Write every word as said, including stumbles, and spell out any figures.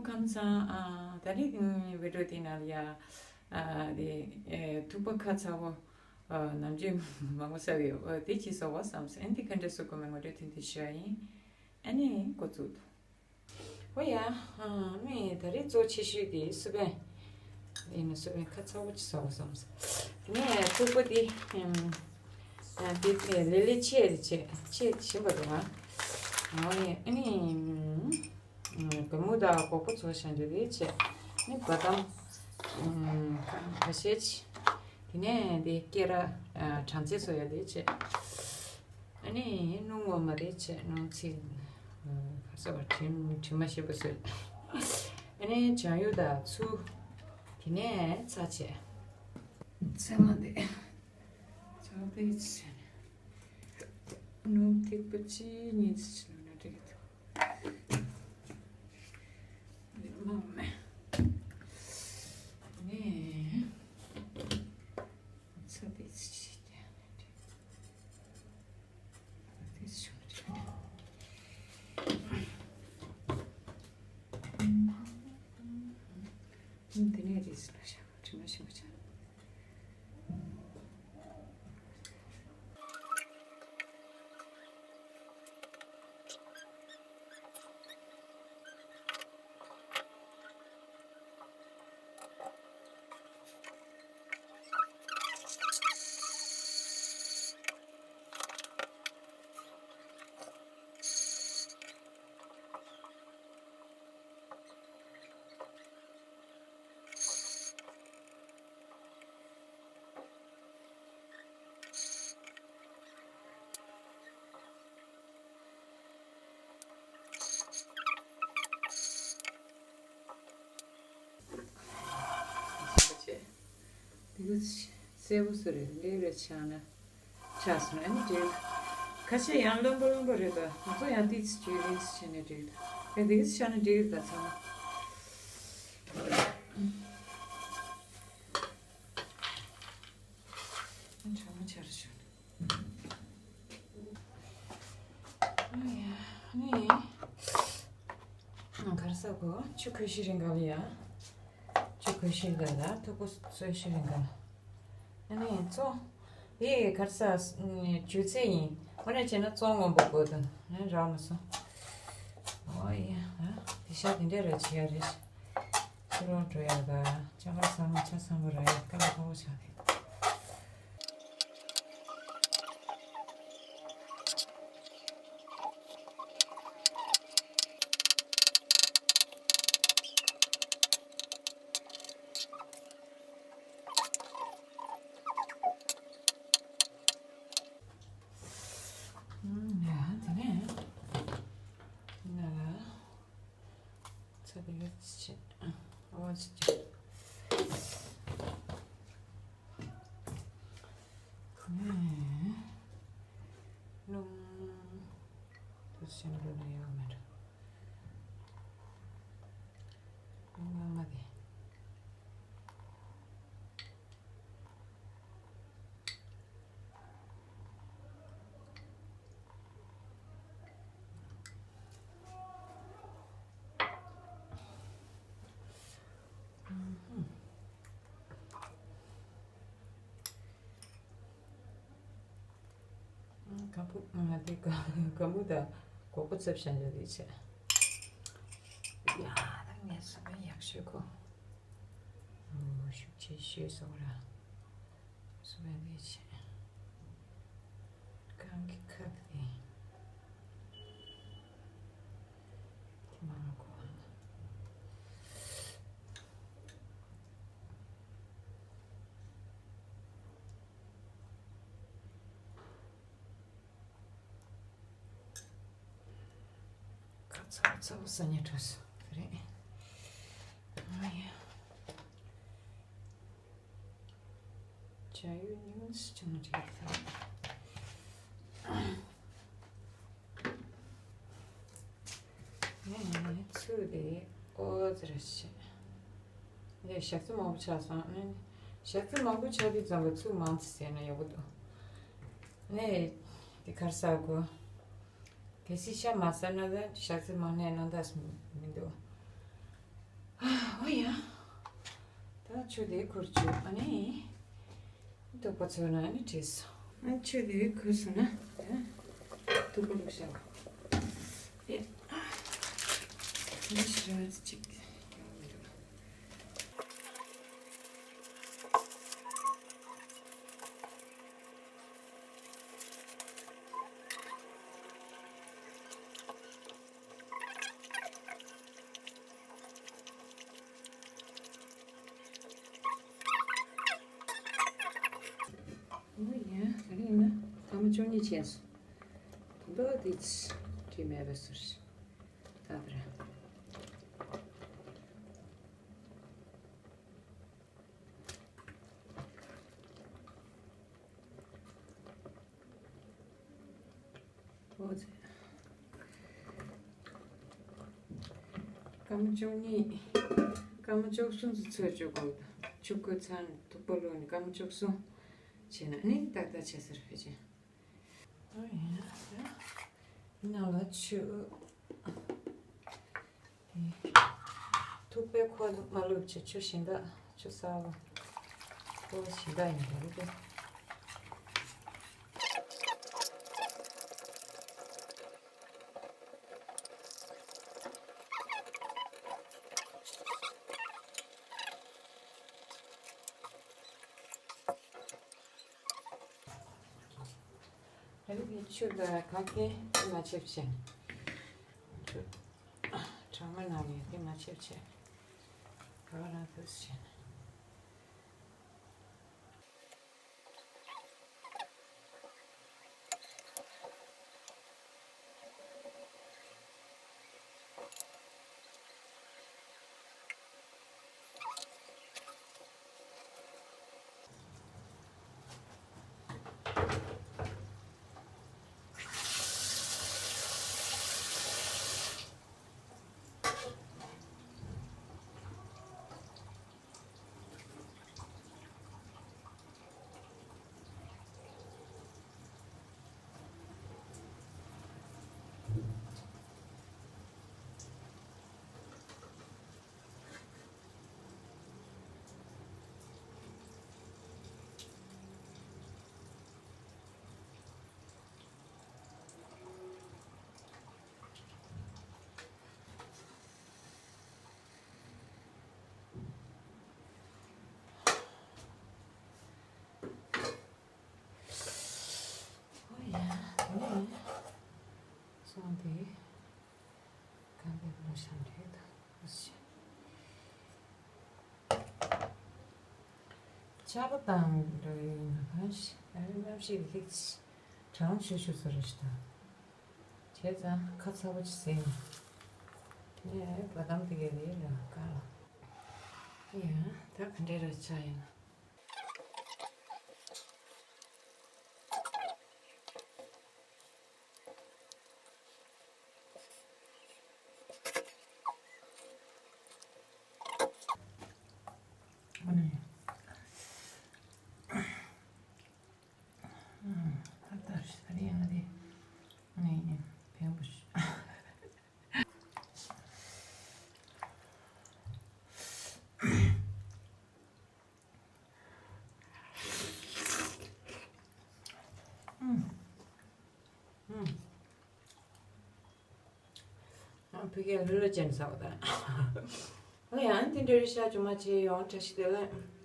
ཁམས་བཟང་། ཨ། ད་རེས་ཀྱི་བི་ཌི་ཡོ་དེ་ནང་ལ་ཡ། ཨ། དེ། ཨེ། ཐུག་པ་ཁ་ཚ་བོ། ཨ། ནམ་རྒྱུན་མང་པོ་ཟ་གི་ཡོད། ཨ། དེ་ཅིག་ཟ་བ་བསམ་སོང་། ཨ་ནི་དེ་ག་འདྲ་བཟོ་དགོས་མིན་ངོ་སྤྲོད་ཐུང་ཐུང་ཞུ་ཡ་ཡིན། ཨ་ནི་འགོ་བཙུགས་དང་། ཨོ་ཡ། ཨ། ངས་ད་རེས་གཙོ་ཆེ་ཤོས་དེ་སུ་བན་ཡིན་ན། སུ་བན་ཁ་ཚ་བོ་ཅིག་ཟ་བ་བསམ་སོང་། དེ་ནས་ཐུག་པ་དེ། ཨམ། ཨ། དེ་ལས་ལས་ཆེ་རེ་ཆེ་ཆེ་བཞིན་པ་འདུག་ཨ། ཨོ་ཡ། ཨ་ནི། ཨམ། སྒ་སྨུག་དང་སྒོག་པ་བཙོས་བཞག་འདུག་དེ་བྱས། ཨ་ནི་བ་དམ། ཨམ། ཁ་ཤས་ཅིག་དེ་ནས་དེ་ཀེ་ར། ཨ། གྲང་ཚལ་བཟོ་ཡ་དེ་བྱས། ཨ་ནི་སྣུམ་ངོ་མ་རེ་བྱས། སྣུམ་ཚིག་ཨ། ག་ས་བ་དྲི་དྲི་མ་ཞིམ་པོ་བཟོས། ཨ་ནི་བྱང་ཡུག་དང་ཚུ། དེ་ནས་ཚྭ་བྱས། ཚྭ་མ་དེ་ཚྭ་དེ་བྱས་ནས་སྣུམ་ཐིགས་པ་གཅིག་གཉིས་ཙམ་བླུགས་ན་འགྲིག་གི་འདུག་ལེ་མ་མེ། ནས་ཚྭ་དེ་ཅིག་བྱས་ནས་དེ་ཅིག་བྱུང་ན་འགྲིག་གི་འདུག་དེ་ནས་རིས་ལ་བཞག་དྲི་མ་ཞིམ་པོ་ཆགས། དེ་ག་གསལ་པོ་སུ་རེད། ལེབ་རེ་ཆགས་ན་ཆགས་སོང་། ཨ་ནི་འགྲིག་ཁ་ཤས་ཡང་རློན་པོ་རློན་པོ་རེད་པ། ང་ཚོ་ཡང་ཏིས་ཅུ་རིས་བྱས་ནས་འགྲིག་ད་དེ་ག་ཆགས་ན་འགྲིག་ད་ཚང་མ། ཨ། གྲང་མོ་ཆར་བྱུང་། ཨ་ཡ། ནི། གར་ས་གོ་ཆུ་ཁོལ་ཤི་རིང་ག་ལ་ཡ། ཆུ་ཁོལ་ཤི་ག་ལ་ཐུག་པོ་སོས་ཤི་རིང་ག་ལ། ཨ་ནི་ཙོ། དེ་གར་ས་ཇུ་ཚེ་ཡིན། ཁོ་ན་བྱས་ན་ཙོ་སྔོན་པོ་དགོས་དོན་ཨ་རག་མ་སོང་། ཨོ་ཡ། ཨ། དེ་ཤ་དེ་འདྲ་ར་བྱེད་ཡ་རེད། ཕྱི་ལོགས་འགྲོ་ཡ་ག་ཅ་ག་ཟ་མ་ཆ་ཚང་པོ་ར་ཡ་ཀ་ལ་ཁོ་བོ་ཆ་དེ། ཡ་དེ་ནས་ང་ལ། ཚ་དེ་ག་ཅི་བྱེད། ཨ། ཨོ་ཅི་བྱེད། ཨེ། སྣུམ་དུ་ཞིམ་རུ་ལ་ཡོད་མེད། སྣུམ་ངོ་མ་དེ། སྒ་སྨུག་ང་དེ་སྒ་སྒ་སྨུག་དང་སྒོག་པ་བཙབས་བཞག་འདུག་དེ་བྱས། ཡ་ད་ངས་བཟོ་ན་ཡག་ཤོས་གོ། ཨོ་ཤུགས་ཆེ་ཤོས་བཟོ་ར། བཟོ་བ་དེ་བྱས། གང་གི་ཁབ་དེ། དེ་མ་གོ་བ་ན། ཁ་ཚ་བོ་ཚ་བོ་ཟ་ཉེ་འགྲོ་སོང་རེད། ཨ་ཡ། བྱ་ཡུ་ཉུང་ཙམ་བྱུང་རེད་ད། ཚུར་དེ་ཨོ་ཙི་ར་བྱས། ཡ་ཞག་རྩི་མང་པོ་ཆགས་སོང་ཨ། ཞག་རྩི་མང་པོ་ཆགས་དུས་ཙམ་པ་ཚུར་མང་ཙི་ཟས་ན་ཡག་པོ་འདུག་ནས་དེ་གར་ཟ་དགོས། གལ་སྲིད་ཤ་མ་ཟ་ན་ད་ཞག་རྩི་མང་ནས་སྣང་དག་མི་འདུག་ཨོ་ཡ། ད་ཆུ་དེ་ཁུར་བཅུག་ཨ་ནི། ཐུག་པ་ཚོས་ན་ཨ་ནི་བྲིས་སོང་། ཨ་ཆུ་དེ་ཁུར་སོང་ན་ད་ཐུག་པ་བླུགས་བཞག་ཨེ། ཨ་ནི་ཞི་ར་ཅིག་ཡོང་མི་འདུག་ཨོ་ཡ། ད་རེས་ཡིན་ན་སྐར་མ་བཅུ་གཉིས་བྱས་སོང་། དེ་འདྲ་དེ་བྲིས་མེད་པའི་ཟུར་ཞིག་ད་དེ་རེད། ཨོ་ཙི། སྐར་མ་བཅུ་གཉིས། སྐར་མ་བཅུ་གསུམ་ཙམ་ཚོད་བཅུག་དགོས། ཆུ་ཁོལ་ཚར་ནས་ཐུག་པ་བླུགས་ནས་སྐར་མ་བཅུ་གསུམ་བྱས་ན་ནི་ཏག་ཏག་བྱས་ཟེར་ཕལ་ཆེར། ཨོ་ཡ། ནང་ལ་ཆུ། ཐུག་པའི་ཁོལ་མ་བླུགས་བྱས་ཆུ་གཞན་དག་ཆུ་གསར་པ། ཁོལ་གཞན་དག་ཡིན་པ་རེད་པས། ཨ་རི་གི་ཆུ་ལ་ག་གེ་མ་ཆེབ་ཆེ། ཆུ་གྲང་མོ་ནང་ནས་གེ་མ་ཆེབ་ཆེ། ག་རང་དུ་ཆེ། ཨོ་ཡ། ཨོ་ཡ། སོང་དེ། གང་གི་མོ་ཤམ་རེད་ད། ཆར་པ་དང་འདྲ་ཡིན་ན་གང་ཞིག་ཨ་རི་གནམ་གཤིས་ལེགས་གྲང་ཤུ་ཤུ་ཚོ་རེད་ཤི་ད། བྱས་ཙང་ཁ་ཚ་པོ་ཅིག་ཟས་ཡིན། དེ་ནས་བ་དམ་དེ་གའི་རེད་ལ་དཀའ་ལ། ཡ་ད་ག་འདྲས་ར་ཆ་ཡིན་ན། ཨ་ནི། ཨ་ད་ད་རེས་ང་དེ་ངས་ཕན་པོ་ཞུ། ཨ་ཕ་གིར་ལྷོད་ལྷོད་བྱས་ནས་ཟ་བ་དང་། ཨ་ཡང་དེ་འདྲ་རེད་ཤག་ཇོ་མ་བྱས་ཡོང་བཀྲ་ཤིས་བདེ་ལེགས།